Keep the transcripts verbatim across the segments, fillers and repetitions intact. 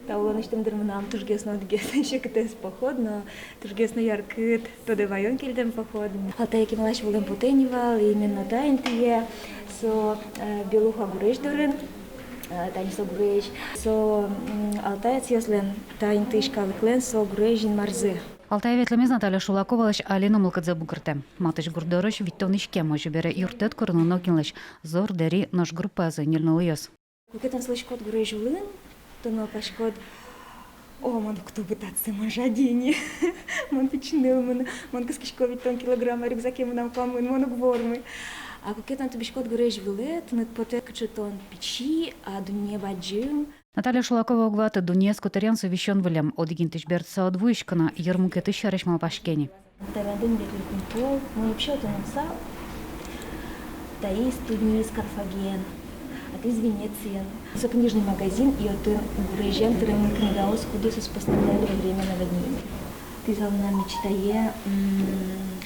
Та улонысьтым, дыр, мынам тужгес но одӥгез секытэз поход, но тужгес но яркыт тодэ ваён кельтэм поход. Алтае кемалась вуылэм потэ ни вал, и именно та интые, со, э, Белуха гурезь дорын, э, тани со гурезь, со, м, алтаецъёслэн, та интыысь калыклэн со гурезь инмарзы. Алтае ветлэмез Наталья Шулаковалэсь али но мылкыдзэ бугыртэ. Матысь гурт дорозь витьтон иськем, озьы бере, юрттэт курыны нокинлэсь, зор, дэри, нош группазы ньыль нылъёс. Куке тон сылӥськод гурезь улын, тон малпаськод: «О, мон уг тубы татчы, мон жадине, мон пичи ныл, мон, мон кыскисько витьтон килограмма рюкзаке, мынам куамын, мон уг вормы». А куке тон тубиськод гурезь вылэ, тыныд потэ, кыӵе тон пичи, а дунне бадӟым. Наталья Шулакова уг ваты: дуннеез котыръян со висён вылэм. Одӥг интыысь бертыса уд вуиськы на, йырмукетысь сярысь малпаське ни. Таиз дуннеез Карфаген, а таиз Венециын. Со книжный магазин, и отын гурезен тырем книгаос, кудӥз соос поставляли во время наводнения. Таиз вал мынам мечтае, м,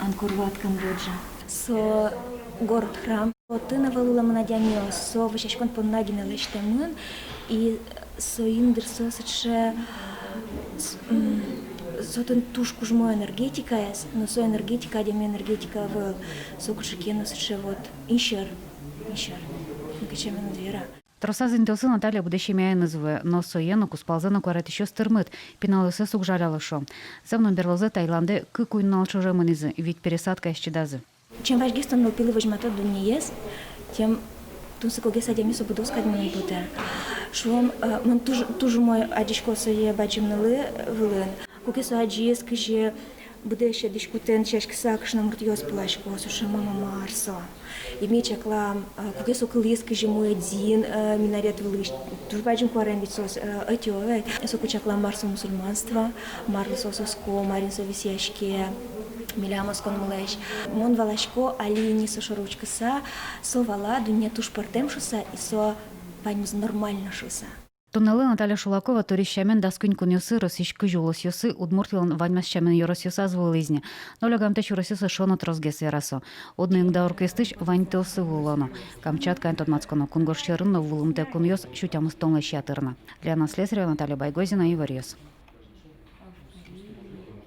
Анкор-Ват, Камбоджа. Со город-храм. Отын ӧвӧл улэмын адямиос, со вӧсяськон понна гинэ лэсьтэмын, и соин, дыр, со сыӵе, с-, м, со отын туж кужмо энергетикаез, но со энергетика адями энергетика ӧвӧл, со кыӵе ке но сыӵе вот инсьӧр, инсьӧр. Мукет сямен уд вера. Тросаз интыосы Наталья быдэ семьяеныз вуэ, но сое но, кузпалзэ но куаретӥсьёс тырмыт, пиналъёссэс уг жаляло, шуо. Зэм но, берлозэ Таиландэ кык уй нунал ӵоже мынӥзы, вить пересадкаез чидазы. Чем вазьгес тон нылпилы возьматод дуннеез, тем тунсыкогес адями со будос кадь мыным потэ. Шуом, э, мон туж, туж умой адӟисько сое бадӟым нылы вылын. Куке со адӟиз, кызьы быдэс дӥськутэн сяськыса кышномуртъёс пыласько, со шуэ: «Мама, мар со?» И ми чаклам, э, куке со кылӥз, кызьы муэдзӥн, э, минарет вылысь, туж бадӟым куарен ведь соос, э, ӧтё, э, соку чаклам, мар со мусульманство, марлы соос оско, марин со висъяське милям осконмылэсь. Мон валасько, али ини со шоры учкыса, со вала, дунне туж пӧртэм шуыса, и со ваньмыз нормально шуыса. Туннэлы Наталья Шулакова турист сямен дас куинь кунъёсы, Россиысь кызь улосъёсы, Удмуртилэн ваньмаз сямен ёросъёсаз вуылӥз ни. Ноль огъямтэ сюресъёс эшшо но тросгес, вера со. Уд но ик Дауркестысь ваньтэосы вуылоно. Камчаткаын тодматсконо, кунгож сьӧрын но вуылымтэ кунъёс сю тямыстонлэсь ятыр на. Лена Слесарева, Наталья Байгозина, «Иворъёс».